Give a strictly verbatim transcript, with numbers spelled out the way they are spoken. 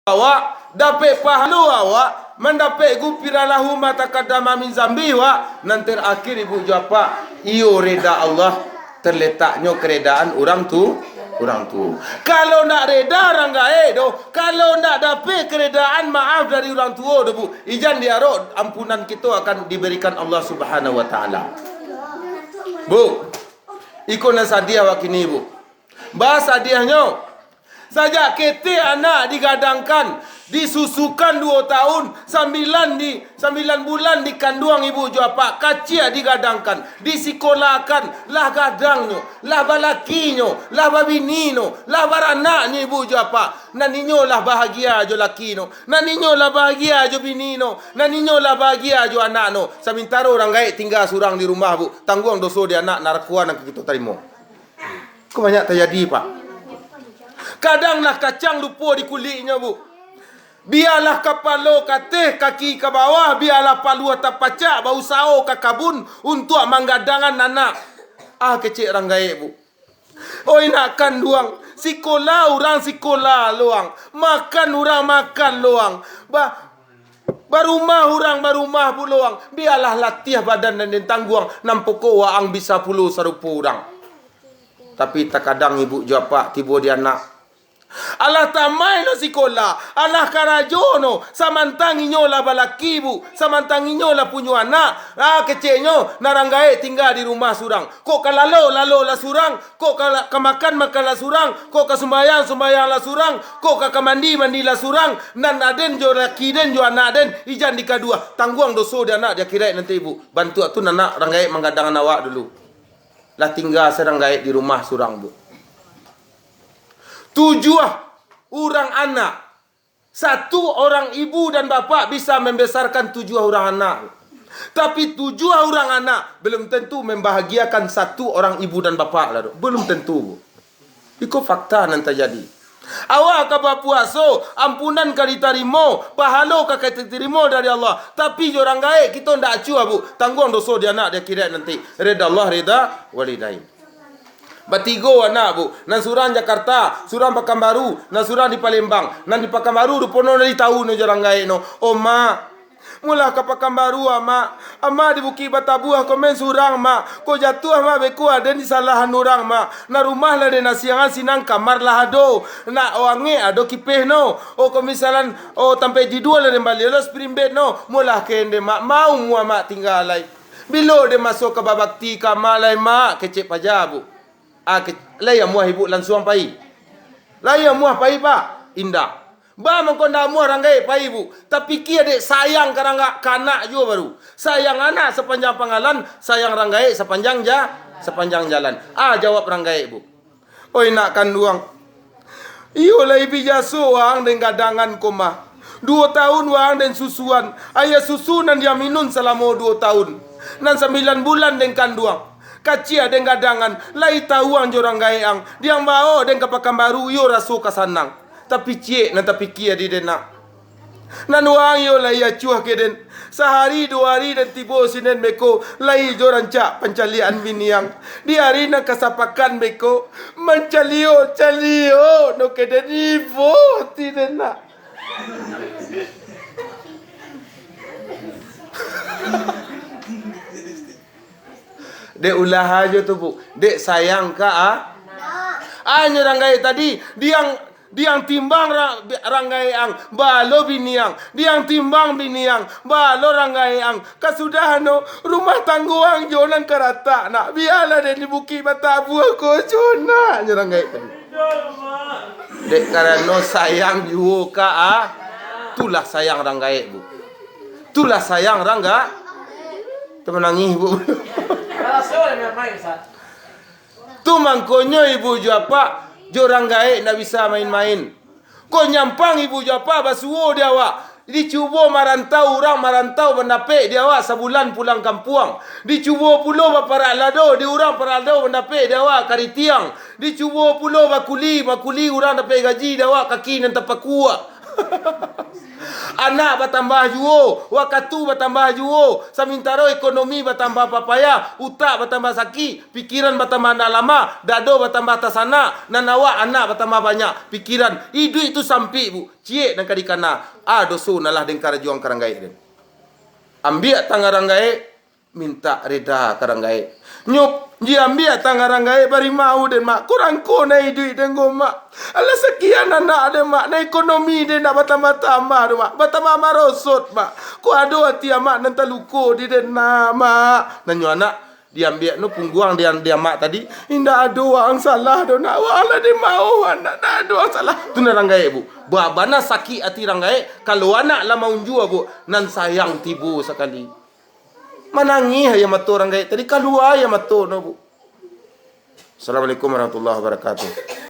awak, dapek pahalo awak, mandapek ghufiran lahu ma taqaddama min dzanbih, wak, nan terakhir, ibu jo apak, iyo rida Allah, terletaknyo keredaan urang tu, urang tuo. Kalau ndak reda urang gaek doh, kalau ndak dapek keredaan maaf dari urang tuo doh, Bu, ijan diarok ampunan kito akan diberikan Allah Subhanahu wa Ta'ala. Bu, iko nan sadiah wak kini, Bu. Ba sadiahnyo, sajak ketek anak digadangkan, disusukan duo tahun, sambilan di, sambilan bulan dikanduang ibu jo apak, kaciak digadangkan, disikolakan, lah gadangnyo, lah balakinyo, lah babininyo, lah baranaknyo ibu jo apak. Nan inyo lah bahagia jo lakinyo, nan inyo lah bahagia jo bininyo, nan inyo lah bahagia jo anaknyo. Samintaro urang gaek tingga surang di rumah, Bu, tangguang doso di anak, narako nan ka kito tarimo. Ko banyak tajadi, Pak. Kadang lah kacang lupo di kuliknyo, Bu. Bialah kapalo ka ateh, kaki ka bawah, bialah paluah tapacak, bausaho ka kabun untuak manggadangan anak. Ah, kecek urang gaek, Bu. Oi, nak kanduang, sikola urang sikola lo ang, makan urang makan lo ang, ba-, barumah urang barumah pulo ang, bialah latiah badan nan den tangguang, nan pokok waang bisa pulo sarupo urang. Tapi takadang ibu jo apak tibo di anak, alah tamai lo sikola, alah karajo no, samantang inyo lah balaki, Bu, samantang inyo lah punyo anak, ah, keceknyo, nan urang gaek tingga di rumah surang. Kok ka lalo, lalo lah surang, kok ka, ka makan, makan lah surang, kok ka sumbayang, sumbayang lah surang, kok ka, ka mandi, mandi lah surang, nan aden jo laki den jo anak den, ijan dikaduah, tangguang doso di anak di akhirat nanti, Bu. Bantuak tu nan anak urang gaek manggadangan awak dulu. Lah tingga se urang gaek di rumah surang, Bu. Tujuah urang anak, satu orang ibu dan bapak bisa membesarkan tujuah urang anak. Tapi tujuah urang anak belum tentu membahagiakan satu orang ibu dan bapak lah tu. Belum tentu, Bu. Iko fakta nan tajadi. Awak ka bapuaso, ampunan ka ditarimo, pahalo ka, ka ditarimo dari Allah. Tapi jo urang gaek kito ndak acuah, Bu. Tangguang doso di anak di akhirat nanti. Rida Allah, rida walidain. Batigo anak, Bu. Nan surang Jakarta, surang Pakanbaru, nan surang di Palembang. Nan di Pakanbaru ruponyo nan ditahu no jo urang gaek no. Oh, Mak, mulah ka Pakanbaru, Mak. Amak di Bukik Batabuah ko main surang, Mak. Ko jatuah, Mak, beko aden disalahan urang, Mak. Nan rumah lah den asiangan, sinan kamar lah ado. Nak, oh, angek ado kipeh no. Oh, ko misalan, oh, tampek tidua lah den bali lo spring bed no. Mulah ka den, Mak. Mau mua Mak tingga lai. Bilo den maso ka babakti ka Mak lai, Mak, kecek paja, Bu. Ah, ke-, lai amuah ibu lansuang pai? Lai amuah pai, Pak? Indak. Ba mangko ndak amuah urang gaek pai, Bu. Tapikia dek sayang ka urang ga-, ka anak juo baru. Sayang anak sapanjang panggalan, sayang urang gaek sapanjang ja-, sapanjang jalan. Ah, jawab urang gaek, Bu. Oi, nak kanduang. Iyo lai bi jaso waang den gadangan ko mah. Duo taun waang den susuan. Aia susu nan diaminun salamo duo taun. Nan sambilan bulan den kanduang. Kaciak den gadangan. Lai tawuang jo urang gaek ang. Diang baok den ka Pakanbaru, iyo raso ka sanang. Tapi ciek nan tapikia di den nak. Nan waang iyo lai acuah ka den. Sahari duo hari den tibo sinan beko, lai jo rancak pancaliakan bini ang. Di hari nan kasapakan beko, mancaliak-caliak no ka den, ibo ati den nak. Dek ulah ajo tu, Bu. Dek sayang ka, ah. Ah, nyo urang gaek tadi, diang Diang timbang ra-, ranggaek ang, baa lo bini ang. Diang timbang bini ang, baa lo ranggaek ang. Kasudahan no, rumah tanggo ang jo nan ka ratak nak. Bialah den di Bukik Batabuah ko jo nak, nyo ranggaek tadi. Dek karano sayang juo ka, ah. Tulah sayang ranggaek, Bu. Tulah sayang rangga-, tu manangih, Bu. Tu mangkonyo ibu jo apak jo urang gaek ndak bisa main-main. Ko nyampang ibu jo apak basuo di awak. Dicubo marantau, urang marantau bandapek di awak sabulan pulang kampuang. Dicubo pulo baparak lado di urang parak lado bandapek di awak karitiang. Dicubo pulo bakuli, bakuli urang dapek gaji di awak kaki nan tapakua. Anak batambah juo, wakatu batambah juo, samintaro ekonomi batambah papayah, utak batambah sakik, pikiran batambah ndak lamah, dado batambah tasanak, nan awak anak batambah banyak, pikiran, iduik tu sampik, Bu, ciek nan ka dikana, a doso nan lah den karajoan ka rang gaek den. Ambiak tangan rang gaek, mintak reda ka rang gaek. Nyo, diambiak tangan rang gaek, bari mau den, Mak. Kurang ko na iduik den ko, Mak. Alah sakian anak den, Mak. Na ekonomi den ndak batambah-tambah tu, Mak. Batambah marosot, Mak. Ko ado ati amak nan taluko di den, nah, Mak. Nanyo anak, diambiak no pungguang di, di amak tadi. Indak ado ang salah doh, Nak. Wah lah den mau, anak. Ndak ado ang salah. Tu nan rang gaek, Bu. Babana sakik ati rang gaek, kalau anak lah maunjua, Bu. Nan sayang tibo sakali. Manangih aia mato rang gaek tadi, kalua aia mato no, Bu. Assalamualaikum warahmatullahi wabarakatuh.